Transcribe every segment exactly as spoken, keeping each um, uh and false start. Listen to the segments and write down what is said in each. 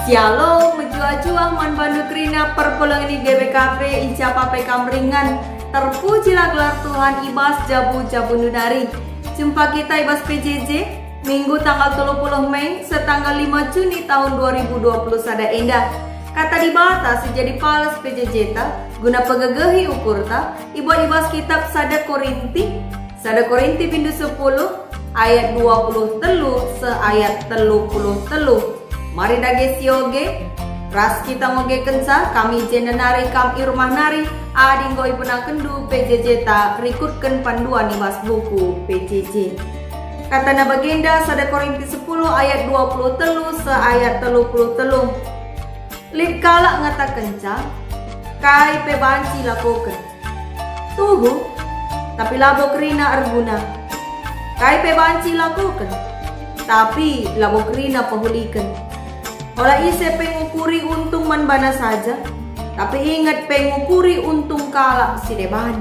Shalom, mejuah-juah man bandu kerina perpulungen i G B K P i ja pe kam ringan. Terpujilah gelar Tuhan i bas jabu-jabundu nari. Jumpa kita i bas P J J, Minggu tanggal telu puluh Mei, setanggal lima Juni tahun dua ribu dua puluh sada enda. Kata Dibata si jadi pales P J J ta, guna pegegehi ukurta, ibuat i bas kitab sada Korinti, sada Korinti bindu sepuluh, ayat dua puluh telu seh ayat telu puluh telu. Mari dage sioge, ras kita ngogekenca, kami jenda nari kam i rumah nari, adi enggo ipenakenndu P J J ta rikutken panduan i bas buku P J J. Katana bagenda sada Korinti sepuluh ayat dua puluh telu seh ayat telu puluh telu. Lit kalak ngatakenca, "Kai pe banci lakoken." Tuhu, tapi labo kerina erguna. Kai pe banci lakoken, tapi labo kerina pehuliken. Ola ise pe ngukuri untung man bana saja, tapi inget pe ngukuri untung kalak si deban.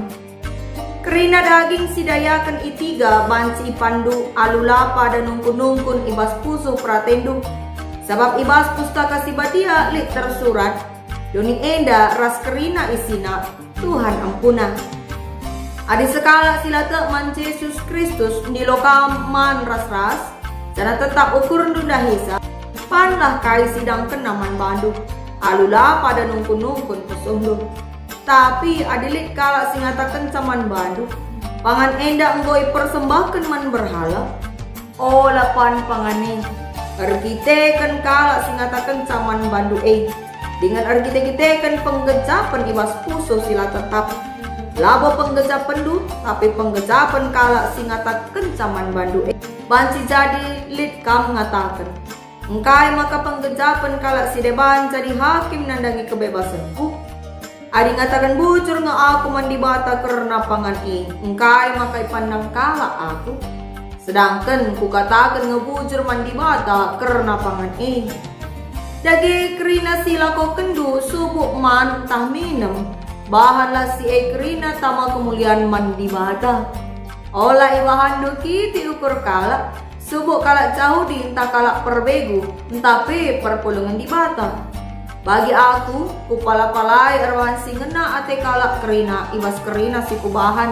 Kerina daging si dayaken i tiga banci ipanndu alu la pada nungkun-nungkun i bas pusuh peratendu, sabap i bas Pustaka Si Badia lit tersurat, "Doni enda ras kerina isina Tuhan ampuna." Adi sekalak si la tek man Jesus Kristus ndilo kam man ras-ras, janah tetap ukurndu ndahisa, panlah kai si idangkenna man bandu, alu la pada nungkun-nungkun pusuhndu. Tapi adi lit kalak si ngatakenca man bandu, "Pangan enda enggo ipersembahken man berhala," ola pan pangan e, erkiteken kalak si ngatakenca man bandu e, dingen erkite-kiteken penggejapen i bas pusuh si la tetap. Labo penggejapenndu, tapi penggejapen kalak si ngatakenca man bandu e. Banci jadi lit kam ngataken, "Engkai maka penggejapen kalak si deban jadi hakim nandangi kebebasenku?" Adi ngataken bujur nge aku man Dibata kerna pangan e, engkai maka ipandang kalak aku? Sedangken kukataken nge bujur man Dibata kerna pangan e. Dage kerina si lakokenndu subuk man ntah minem, bahanlah si e kerina tama kemulian man Dibata. Ola ibahanndu kitik ukur kalak, subuk kalak Jahudi ntah kalak perbegu, ntah pe perpulungen Dibata. Bagi aku, kupala-palai erbahan si ngena ate kalak kerina i bas kerina si kubahan.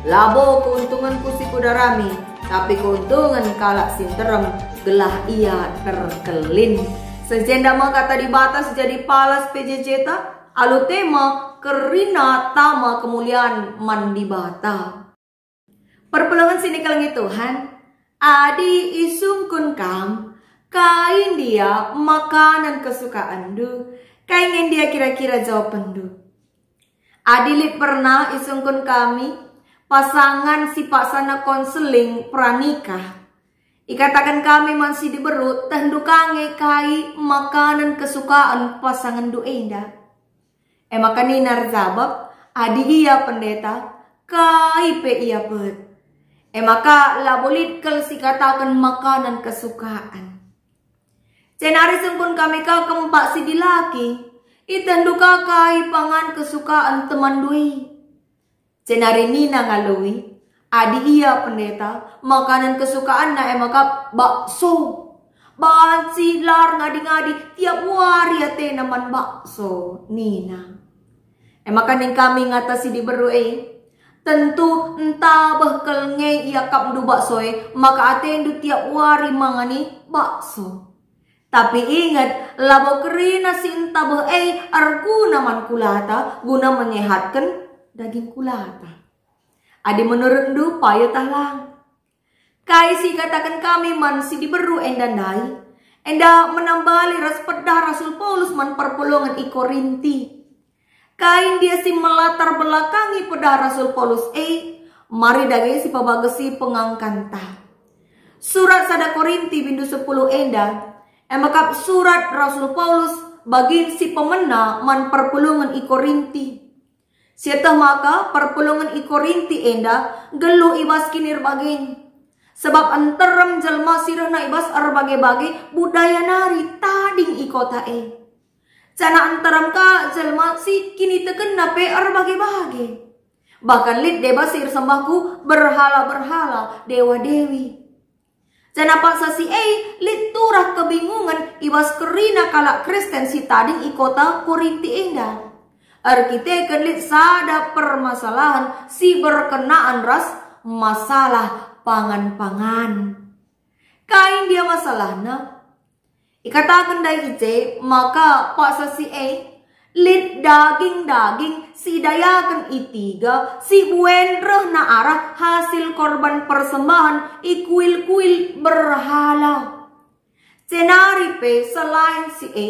Labo keuntungenku si kudarami, tapi keuntungen kalak si nterem, gelah ia terkelin. Seh jenda me kata Dibata si jadi palas P J J ta, alu tema kerina tama kemulian man Dibata. Perpulungen si nikelengi Tuhan, adi isungkun kam, kai ndia makanen kesukaenndu, kai nge ndia kira-kira jawabenndu? Adi lit pernah isungkun kami pasangan si paksana konseling pranikah, ikataken kami man si diberu, "Tehndu ka nge kai makanen kesukaen pasangenndu enda?" E maka nina erjabap, "Adi ia pendeta, kai pe ia pet." E maka labo lit kal sikataken makanan kesukaan. Jenari sungkun kami ka kempak si dilaki, "Itehndu ka kai pangan kesukaan temanndu e?" Jenari nina ngaloi, "Adi ia pendeta, makanan kesukaanna e maka bakso. Banci lar ngadi-ngadi tiap wari atena man bakso," nina. E maka nina kami ngata si diberu e, "Tentu ntabeh kal nge iakapndu bakso e, maka atendu tiap wari mangani bakso. Tapi inget, labo kerina si ntabeh e erguna man kulata guna menyehatken daging kulata." Adi menurutndu payo tah lang? Kai si ikataken kami man si diberu enda ndai? Enda menambali ras pedah Rasul Paulus man perpulungen i Korinti. Kai ndia si melatar belakangi pedah Rasul Paulus e? Mari dage sipabagesi pengangkanta. Surat sada Korinti bindu sepuluh enda, e maka surat Rasul Paulus bagin si pemena man perpulungen i Korinti. Sieteh maka perpulungen i Korinti enda nggeluh i bas kinirbagen. Sebab nterem jelma si rehna i bas erbage-bage budaya nari tading i kota e. Janah nterem ka jelma si kinitekenna pe erbage-bage. Bahkan lit deba si ersembah ku berhala-berhala, dewa-dewi. Janah paksa si e lit turah kebingungen i bas kerina kalak Kristen si tading i kota Korinti enda. Erkiteken lit sada permasalahen si berkenaan ras masalah pangan-pangan. Kai ndia masalahna? Ikataken ndai i je maka paksa si e lit daging-daging si idayaken i tiga si buen rehna arah hasil korban persembahen i kuil-kuil berhala. Jenari pe selain si e,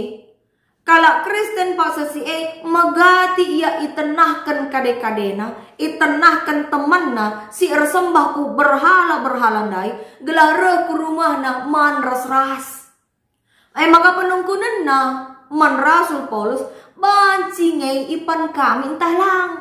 kalak Kristen paksa si e megati ia itenahken kade-kadena, itenahken temanna si ersembah ku berhala-berhala ndai, gelah reh ku rumahna man ras-ras. E maka penungkunenna man Rasul Paulus, "Banci nge ipan kami ntah lang?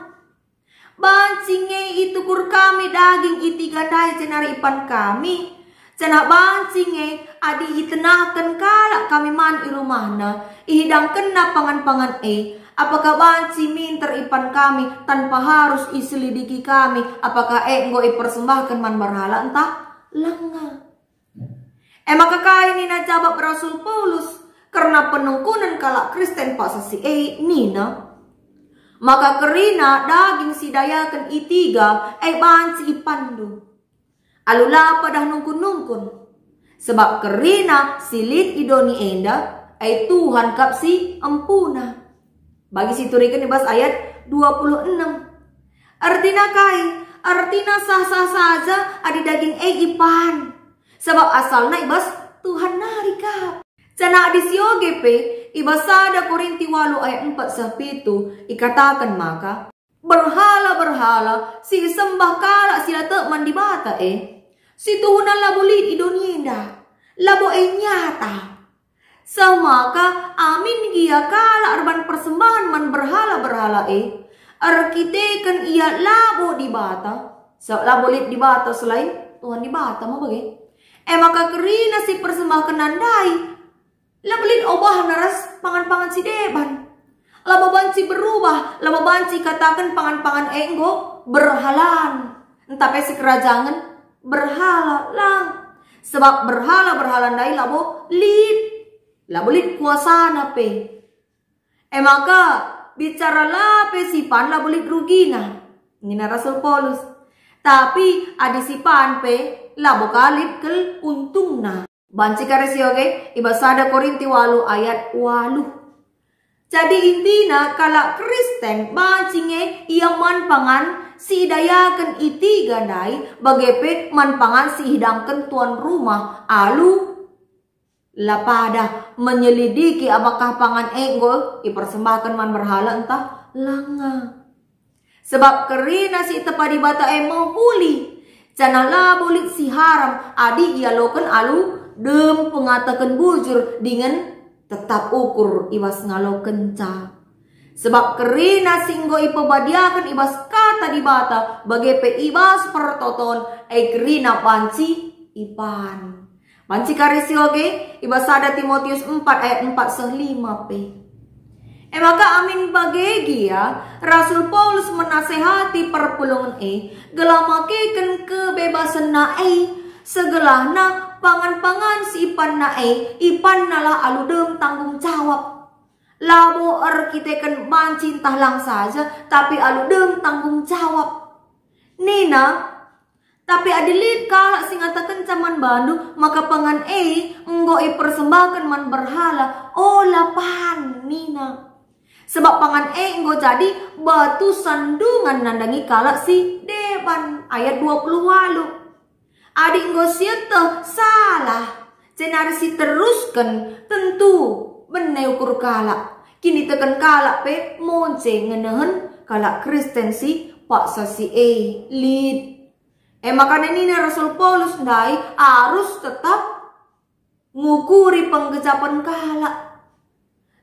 Banci nge itukur kami daging i tiga ndai jenari ipan kami? Janah banci nge adi itenahken kalak kami man i rumahna, ihidangkenna pangan-pangan e, apakah banci minter ipan kami tanpa harus iselidiki kami apakah e enggo ipersembahken man berhala ntah langa?" E maka kai nina jabap Rasul Paulus kerna penungkunen kalak Kristen paksa si e? Nina, "Maka kerina daging si dayaken i tiga e banci ipanndu, alu la padah nungkun-nungkun, sebab kerina si lit i doni enda e Tuhan kap si empuna." Bagi si turiken i bas ayat dua puluh enem. Ertina kai? Ertina sah-sah saja adi daging e ipan, sabap asalna i bas Tuhan nari kap. Janah adi si oge pe, i bas sada Korinti walu ayat empat seh pitu ikataken maka, "Berhala-berhala si isembah kalak si la tek man Dibata e, situhuna labo lit i doni enda, labo e nyata. Seh maka amin gia kalak erban persembahen man berhala-berhala e, erkiteken ia labo Dibata, sabap labo lit Dibata selain Tuhan Dibata me bage. E maka kerina si persembahkenna ndai labo lit obahna ras pangan-pangan si deban. Labo banci berubah, labo banci kataken pangan-pangan e enggo berhalan, ntah pe sikerajangen berhala, lang. Sebab berhala-berhala ndai labo lit, labo lit kuasana pe. E maka, bicara la pe sipan labo lit rugina, nina Rasul Paulus. Tapi adi sipan pe, labo ka lit kal untungna." Banci kari si oge i bas sada Korinti walu ayat walu. Jadi intina kalak Kristen banci nge ia man pangan si idayaken i tiga ndai, bage pe man pangan si ihidangken tuan rumah alu la padah menyelidiki apakah pangan e enggo ipersembahken man berhala ntah langa. Sebab kerina si itepa Dibata e mehuli, janah labo lit si haram adi ialoken alu dem pengateken bujur dingen tetap ukur i bas ngalokenca. Sebab kerina si enggo ipebadiaken i bas Kata Dibata bage pe i bas pertoton, e kerina banci ipan. Banci kari si oge i bas sada Timotius empat ayat empat seh lima pe. E maka amin bage gia, Rasul Paulus menasehati perpulungen e gelah makeken kebebasenna e, segelahna pangan-pangan si ipanna e, ipannalah alu dem tanggung jawab. Labo erkiteken banci ntah lang saja, tapi alu dem tanggung jawab. Nina, "Tapi adi lit kalak si ngatakenca man bandu maka pangan e enggo ipersembahken man berhala, ola pan," nina. "Sebab pangan e enggo jadi batu sandungan nandangi kalak si deban." Ayat dua puluh walu. Adi enggo sieteh salah, jenari si terusken, tentu bene ukur kalak. Kiniteken kalak pe monce ngenehen kalak Kristen si paksa si e lit. E maka nina Rasul Paulus ndai arus tetap ngukuri penggejapen kalak.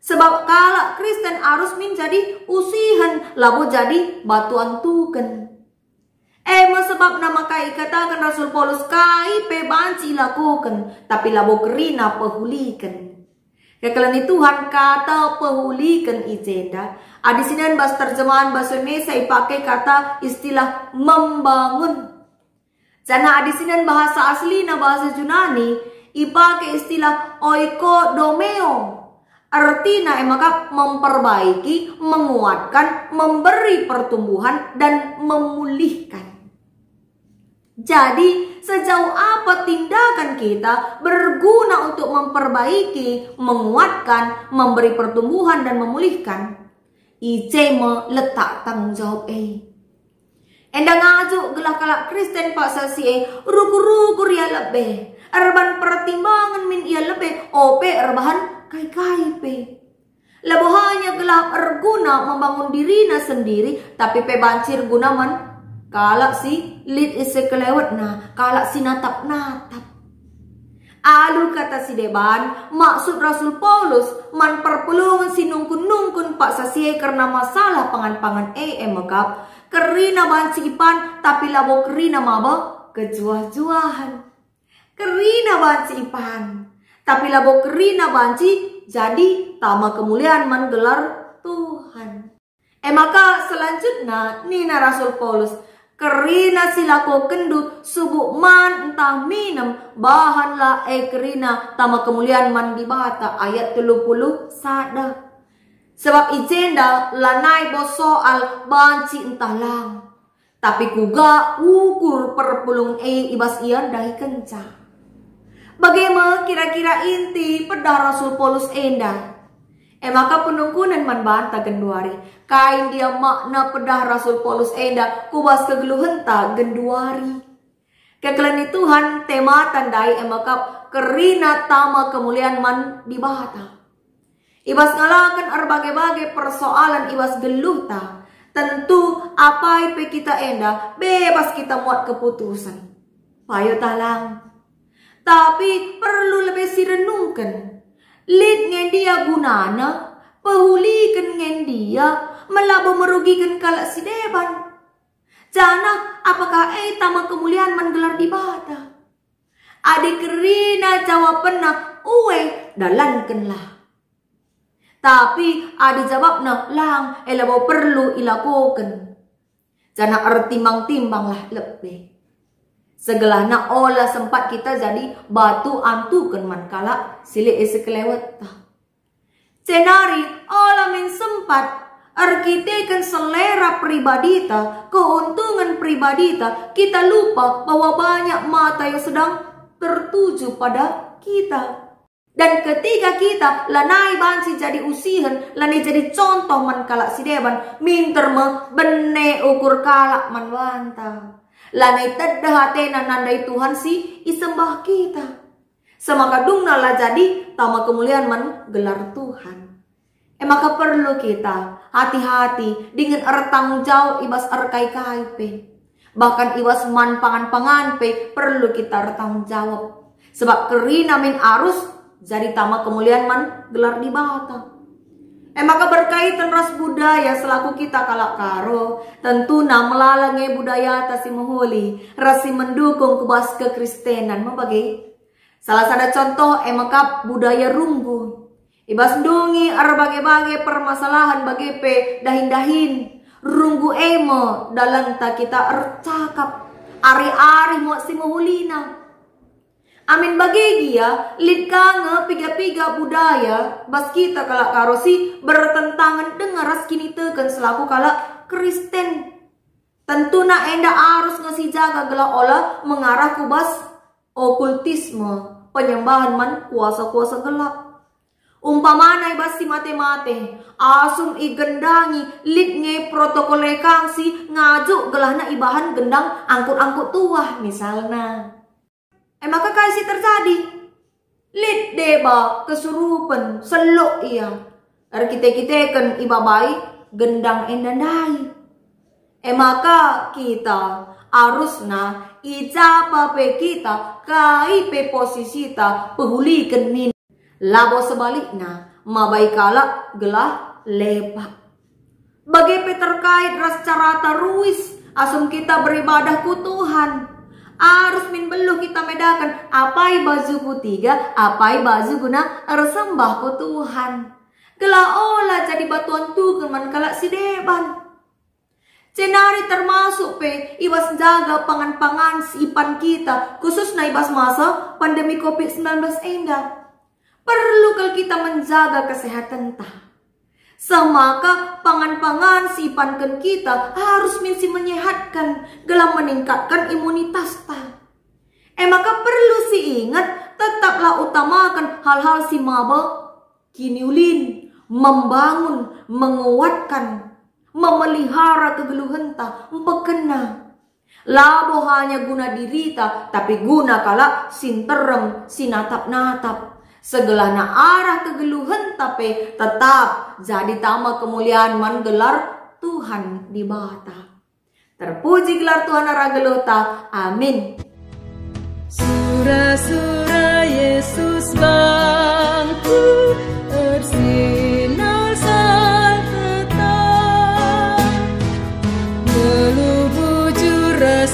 Sebab kalak Kristen arus min jadi usihen, labo jadi batu antuken. E me sebabna maka ikataken Rasul Paulus, kai pe banci ilakoken, tapi labo kerina pehuliken. Kekelen ni Tuhan kata pehuliken i jenda. Adi sinen bas terjemahan bahasa Indonesia ipake kata istilah membangun. Janah adi sinen bahasa aslina bahasa Junani, ipake istilah oikodomeo. Ertina e maka memperbaiki, menguatkan, memberi pertumbuhan, dan memulihkan. Jadi, sejauh apa tindakan kita berguna untuk memperbaiki, menguatkan, memberi pertumbuhan, dan memulihkan? I je me letak tanggung jawab e. Enda ngajuk gelah kalak Kristen paksa si e rukur-rukur ia lebe, erban pertimbangen min ia lebe, ope erbahan kai-kai pe. Labo hanya gelah erguna membangun dirina sendiri, tapi pe banci erguna man kalak si lit i sekelewetna, kalak si natap-natap. Alu kata si deban, maksud Rasul Paulus man perpulungen si nungkun-nungkun paksa si e kerna masalah pangan-pangan e, e mekap, kerina banci ipan, tapi labo kerina maba kejuah-juahen. Kerina banci ipan, tapi labo kerina banci jadi tama kemulian man gelar Tuhan. E maka selanjutna nina Rasul Paulus, "Kerina si lakokenndu subuk man ntah minem, bahanlah e kerina tama kemulian man Dibata," ayat telu puluh sada. Sebab i jenda lanai bo soal banci ntah lang, tapi kuga ukur perpulungen e i bas ia ndahikenca. Bage me kira-kira inti pedah Rasul Paulus enda. E maka penungkunen man banta genduari. Kai ndia makna pedah Rasul Paulus enda ku bas kegeluhenta genduari? Kekelen ni Tuhan, temata ndai e maka kerina tama kemulian man Dibata. I bas ngalaken erbage-bage persoalen i bas geluhta, tentu apai pe kita enda bebas kita muat keputusen. Payo tah lang. Tapi perlu lebe sirenungken. Lit nge ndia gunana, pehuliken nge ndia, men labo merugiken kalak si deban. Janah apakah e tama kemulian man gelar Dibata? Adi kerina jawapenna, "Ue, dalankenlah." Tapi adi jawabna, "Lang, e labo perlu ilakoken." Janah ertimbang-timbanglah lebe. Segelahna ola sempat kita jadi batu antuken man kalak si lit i sekelewetta. Jenari ola min sempat erkiteken selera pribadita, keuntungan pribadita, kita lupa bahwa banyak mata yang sedang tertuju pada kita. Dan ketika kita lanai banci jadi usihen, lanai jadi contoh man kalak si deban, minter me bene ukur kalak man banta. Lanai tedeh atena nandai Tuhan si isembah kita. Semaka dungna la jadi tama kemulian man gelar Tuhan. E maka perlu kita hati-hati dingen ertanggung jawab i bas erkai-kai pe. Bahkan i bas man pangan-pangan pe perlu kita ertanggung jawab. Sebab kerina min arus jadi tama kemulian man gelar Dibata. E maka berkaitan ras budaya selaku kita kalak Karo, tentuna melala nge budayata si mehuli ras si mendukung ku bas kekristenan me bage. Salah sada contoh e mekap budaya runggu. I bas ndungi erbage-bage permasalahen bage pe dahin-dahin, runggu e me dalanta kita ercakap, arih-arih muat si mehulina. Amin bage gia, lit ka nge piga-piga budaya bas kita kalak Karo si bertentangen denga ras kiniteken selaku kalak Kristen. Tentuna enda arus nge sijaga gelah ola mengarah ku bas okultisme, penyembahan man kuasa-kuasa gelap. Umpamana i bas si mate-mate, asum igendangi lit nge protokol e kang si ngajuk gelahna ibahan gendang angkut-angkut tuah, misalna. E maka kai si terjadi? Lit deba kesurupen, seluk ia. Erkite-kiteken ibabai gendang enda ndai. E maka kita arusna i japa pe kita, kai pe posisita, pehuliken min. Labo sebalikna, mabai kalak gelah lepak. Bage pe terkait ras carata ruis asum kita beribadah ku Tuhan. Arus min beluh kita medaken apai baju kutiga, apai baju guna ersembah ku Tuhan. Gelah ola jadi batuan tugen man kalak si deban. Jenari termasuk pe i bas njaga pangan-pangan si ipan kita, khususna i bas masa pandemi covid sembilan belas enda. Perlu kal kita menjaga kesehatenta. Semaka pangan-pangan si ipanken kita harus min si menyehatkan, gelah meningkatkan imunitasta. E maka perlu si inget, tetaplah utamaken hal-hal si maba kiniulin, membangun, menguatkan, memelihara kegeluhenta, mpekena. Labo hanya guna dirita, tapi guna kalak si nterem, si natap-natap. Segelahna arah kegeluhenta pe tetap jadi tama kemulian man gelar Tuhan Dibata. Terpuji gelar Tuhan arah geluhta. Amin. Sura-sura Yesus bangku ersinar saltetap. Ngelu bujur ras